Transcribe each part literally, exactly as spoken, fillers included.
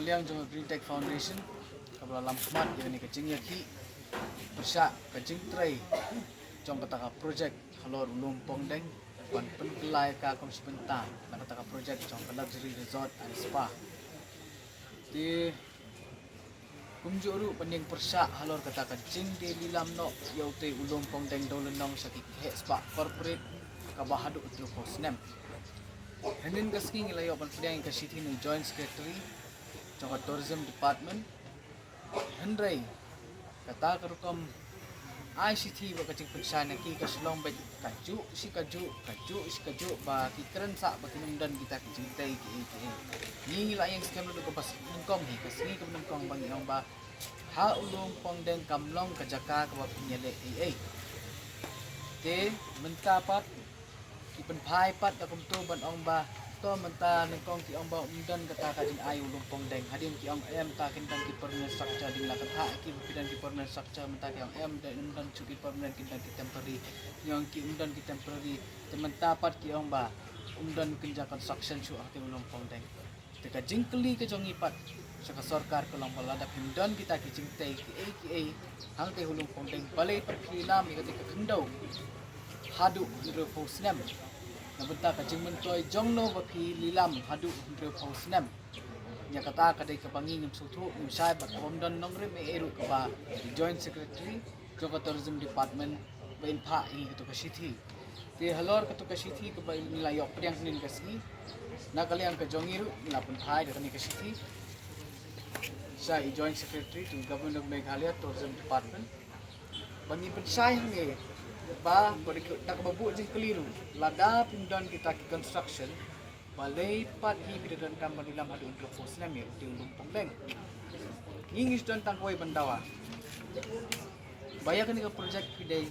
Liang jong Green Tech Foundation kaba la lam khmat ïa kane ka jingïakhih pyrshah ka jingtrei jong kata ka projek halor u Lum Pongdeng ban pynkylla ïa ka kum shi bynta na kata ka projek jong ka luxury resort and spa. Te kumjuh ruh ban ïeng pyrshah halor kata ka jingdei lilam noh ïa utei u Lum Pongdeng Dowlynnong sha ki kehspah corporate kaba haduh hynriewphew snem. Hynnin ka sngi ngi la ïoh ban pdiang ïa ka shithi na u Joint Secretary jong ka Tourism Department. Hynrei kata ka rukom ai shithi bad ka jingpynshai na ki ka shu long beit kajuh shi kajuh, kajuh shi kajuh ba ki kren sah ba kin ym don kita ki jingtei kiei kiei. Ngi ngi la ïeng skhem ruh kaba nyngkong hi, ka sngi kaba nyngkong ba ngi ong ba ha u Lum Pongdeng kam long ka jaka kaba phin ïaleh ei ei. Te mynta pat ki pynphai pat da kumto ban ong ba to mynta nyngkong ki ong ba ym don kata ka jingai u Lum Pongdeng. Hadien ki ong em, ta kin don ki permanent structure. Ding la kata ki ba phi don ki permanent structure, mynta ki ong em, da ym don shuh ki permanent, kin don ki temporary. Ngi ong ki ym don ki temporary. Te mynta pat ki ong ba ym don kynja construction shuh hangtei u Lum Pongdeng. Te ka jingkylli ka jong ngi pat sha ka sorkar ka long ba lada phim don kita ki jingtei kiei kiei hangtei u Lum Pongdeng, balei pat phi lilam ïa katei ka khyndew haduh hynriewphew snem? Na bynta ka jingmyntoi jongno ba phi lilam haduh hynriewphew snem? Ïa kata ka dei kaba ngi ngim sngewthuh, ngim shai bad kaba ym don nongrim ei ei ruh kaba Joint Secretary jong ka Tourism Department ba in phah ïa ngi kato ka shithi. Te halor kato ka shithi kaba ngi la ïoh pdiang hynnin ka sngi, na ka liang ka jong ngi ruh ngi la pynphai da kane ka shithi sha i Joint Secretary to Government of Meghalaya Tourism Department ba ngi pynshai hangne ba, ba da kaba buh jingkylli ruh, lada phim don kita ki construction, balei pat hi phi da donkam ban lilam haduh hynriewphew snem ïa utei u Lum Pongdeng? Ngi ngi shu don tang kawei ban dawa ba ïa kane ka projek phi dei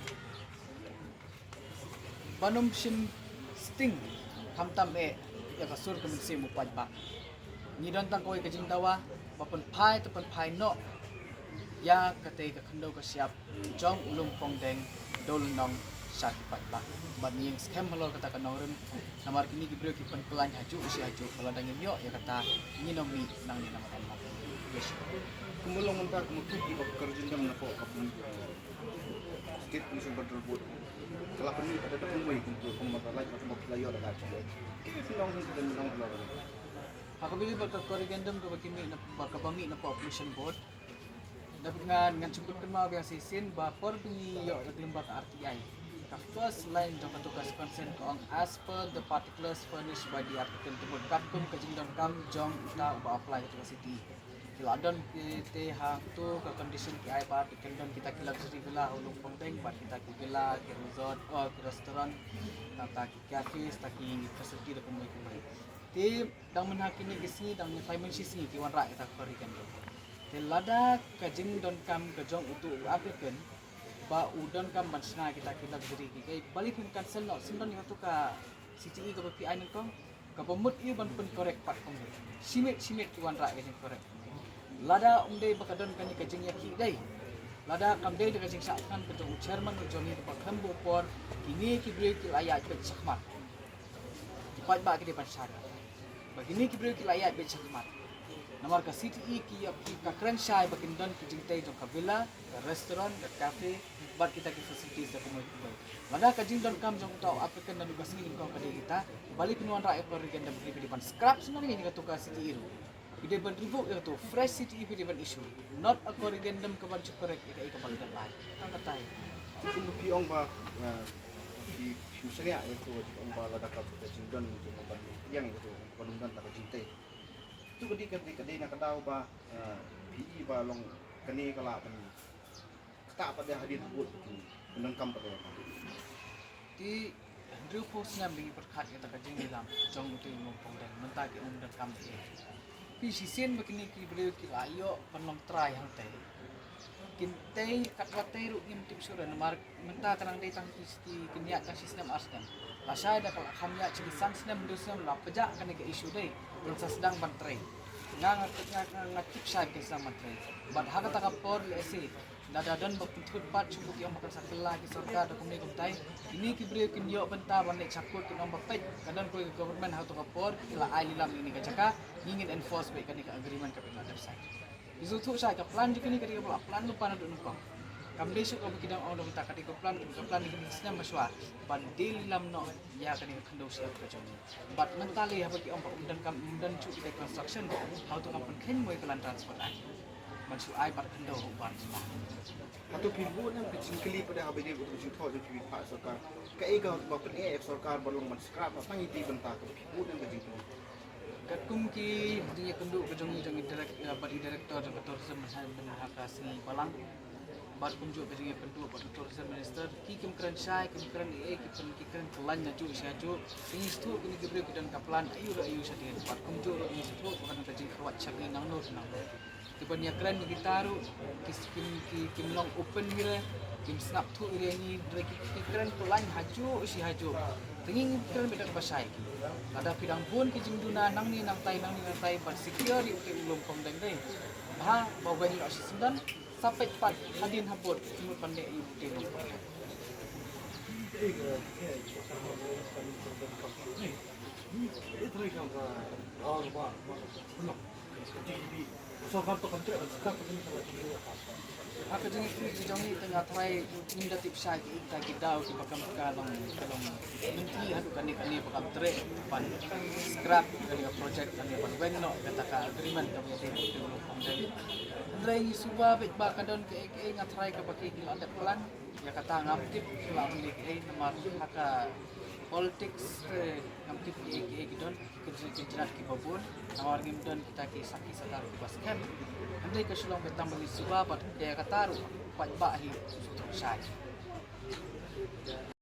ban ym shim sting khamtam eh ïa ka sur ka mynsiem u paidbah. Ngi don tang kawei ka jingdawa ba pynphai te pynphai noh ïa katei ka khyndew ka shyiap jong u Lum Pongdeng Dowlynnong sha ki paidbah. Bad ngi ïeng skhem halor kata ka nongrim namar kine ki briew ki pynkylla hajuh shi hajuh, ba lada ngim ïoh ïa kata ngin ym mih nangne namar. Kumba long mynta kumba ki ba kyrjindam na pok ka pun State Pollution Control Board ka la pynmih ka dei da kumwei kumto kumba ka la ka kumba ki la ïoh da ka jingïoh. Ki pynlong hyn ka dei mynlong halor. Ha kaba ïadei bad ka corrigendum kaba ki mih na, ba kaba mih na pok Pollution Board, da ngan, ngan shu kut kynmaw biang shisien ba por ba ngi ïoh da ka lyngba ka R T I, ka first line jong kato ka suspension ka ong as per the particulars furnished by the applicant, to mut katkum ka jingdonkam jong uta uba apply kato ka C T E. Ki la don ki te hangto ka condition ki ai ba ki kyndon kita ki luxury villa ha u Lum Pongdeng bad kita ki villa, ki resort, oh, ki restaurant, nangta ki cafes, ta ki facility da kumwei kumwei. Te dang mynha kine ki sngi, dang mynta mynshi sngi ki wanrah kita ka corrigendum. Te lada ka jingdonkam ka jong uto u applicant ba u donkam ban shna kita ki luxury ki, kaei, balei phim cancel noh, sngewdon ïa kato ka C T E kaba phi ai nyngkong, kaba mut ïa u ban pyn correct pat kumne. Shimet shimet ki wanrah ka jing correct. Lada ym dei ba ka don kane ka jingïakhih dei, lada kam dei da ka jingshah thngan ka jong u chairman u Johnny ba khlem buh por, kine ki briew ki la ïaid beit shakhmat. Ki paidbah ki dei ban shah ba kine ki briew ki la ïaid beit shakhmat. Namar ka C T E ki ïa, ki ka kren shai ba kin don ki jingtei jong ka villa, ka restaurant, ka cafe bad kita ki facilities da kumwei kumwei. Lada ka jingdonkam jong uta u applicant naduh ka sngi nyngkong ka dei kita, balei phin wanrah ïa ka corrigendum? Phi dei ban scrap sngewbha ïa kato ka C T E ruh. Phi dei ban revoke ïa kato, fresh C T E phi dei ban issue, not a corrigendum ka ban shu correct ïa kaei kaba la dep ai. Tang katai. Kum phi ong ba, eh, phi, phi shaniah ïa kato, phi ong ba lada ka, ka jingdon jong ka ban ïeng ïa kato, ka ban ym don ka jingtei. Tu ka dei, ka dei, ka dei na ka daw ba, eh, phi i ba long kane ka la ban ktah pat da hadien ka bud, pyndonkam pat da. Te hynriewphew snem ba ngi pyrkhat ïa kata ka jingïalam jong utei u Lum Pongdeng, mynta ki ong donkam ei ei. Phi shisien ba kine ki briew ki la ïoh ban long trai hangtei. Kin tei katba tei ruh ngim tip shuh re namar mynta ka dang dei tang ki, ki, kin ïaid tang shi snem ar snem. Lashai da ka la kham ïaid shi san snem hynriew snem la pjah kane ka issue dei, kin sa sdang ban trei. Nga, nga, nga, nga, nga tip shai ba kin sdang ban trei. Bad ha kata ka por lehse Lada don ba pynthut pat shu ki ong ba kan sa kylla ki sorkar da kumne kumtai. Kine ki briew kin ïoh bynta ban leit sha court kin ong ba peit ka don kawei ka government ha kato ka por ki la ai lilam ïa kane ka jaka, ngi ngin enforce beit kane ka agreement kaba ki la dep sign. Ki sngewthuh shai ka plan jong kine ka dei kaba la plan lypa naduh nyngkong. Kam dei shuh kaba ki dang ong da mynta, ka dei ka plan, ka plan jong kine ki snem ba shuwa ban die lilam noh ïa kane ka khyndew shyiap ka jong ngi. Bad mynta lei haba ki ong ba ym don kam, ym don shuh kita ki construction, hato kam pynkheiñ mo ïa ka Land Transport Act ban shu ai bad khyndew ha u bar jylla? Hato phi bun em ka jingkylli pat haba ïadei bad ka jingthoh jong phi ha sorkar? Kaei kaba pyneh ïa sorkar ban long ban scrap, tang ïa ki bynta, kaba phi bun em ka jingkylli? Katkum ki jingïakynduh ka jong i, jong i direct, eh, bad i director jong ka tourism mynha, mynha ka sngi Balang, bad kumjuh ka jingïakynduh bad ka tourism minister, ki kim kren shai, kim kren ei ei, ki pyn, ki kren kyllain najuh shi hajuh. Te ngi sngewthuh kine ki briew ki don ka plan aiu ruh aiu shadien, bad kumjuh ruh ngi sngewthuh ba ka don ka jingkhawat sha ngi nangno nangno. Te ban ïakren ïa kita ruh ki, ki, ki, kim long open ïa re, kim sngap thuh ïa re, ngi re ki, ki kren kyllain hajuh shi hajuh. Te ngi ngi kren beit da kaba shai. Lada phi dang bun ki jingduna nangne nangtai, nangne nangtai, ban secure ïa utei u lum pongdeng dei, bha ba weng noh shisyndon, sa peit pat hadien habud ki mut ban leh ïa utei u lum pongdeng. Ha ka jingïathuh jong ngi te nga tharai ngim da tip shai kita ki daw kiba kam ka long, ka long lynti haduh kane kane ba kam treh ban scrap kane ka project, kane ban weng noh kata ka agreement kaba ïadei bad u lum pongdeng. Hynrei ngi suba beit ba ka don kaei kaei, nga tharai kaba ki la dep plan. Ïa kata ngam tip, la ong lei kaei, namar ha ka politics te ngam tip kaei kaei ki don, ki jingkynjrat kiba bun, namar ngim don kita ki sakhi sakar kiba skhem. Hynrei ka shu long beit tang ba ngi suba bad ïa kata ruh paidbah hi u sngewthuh shai.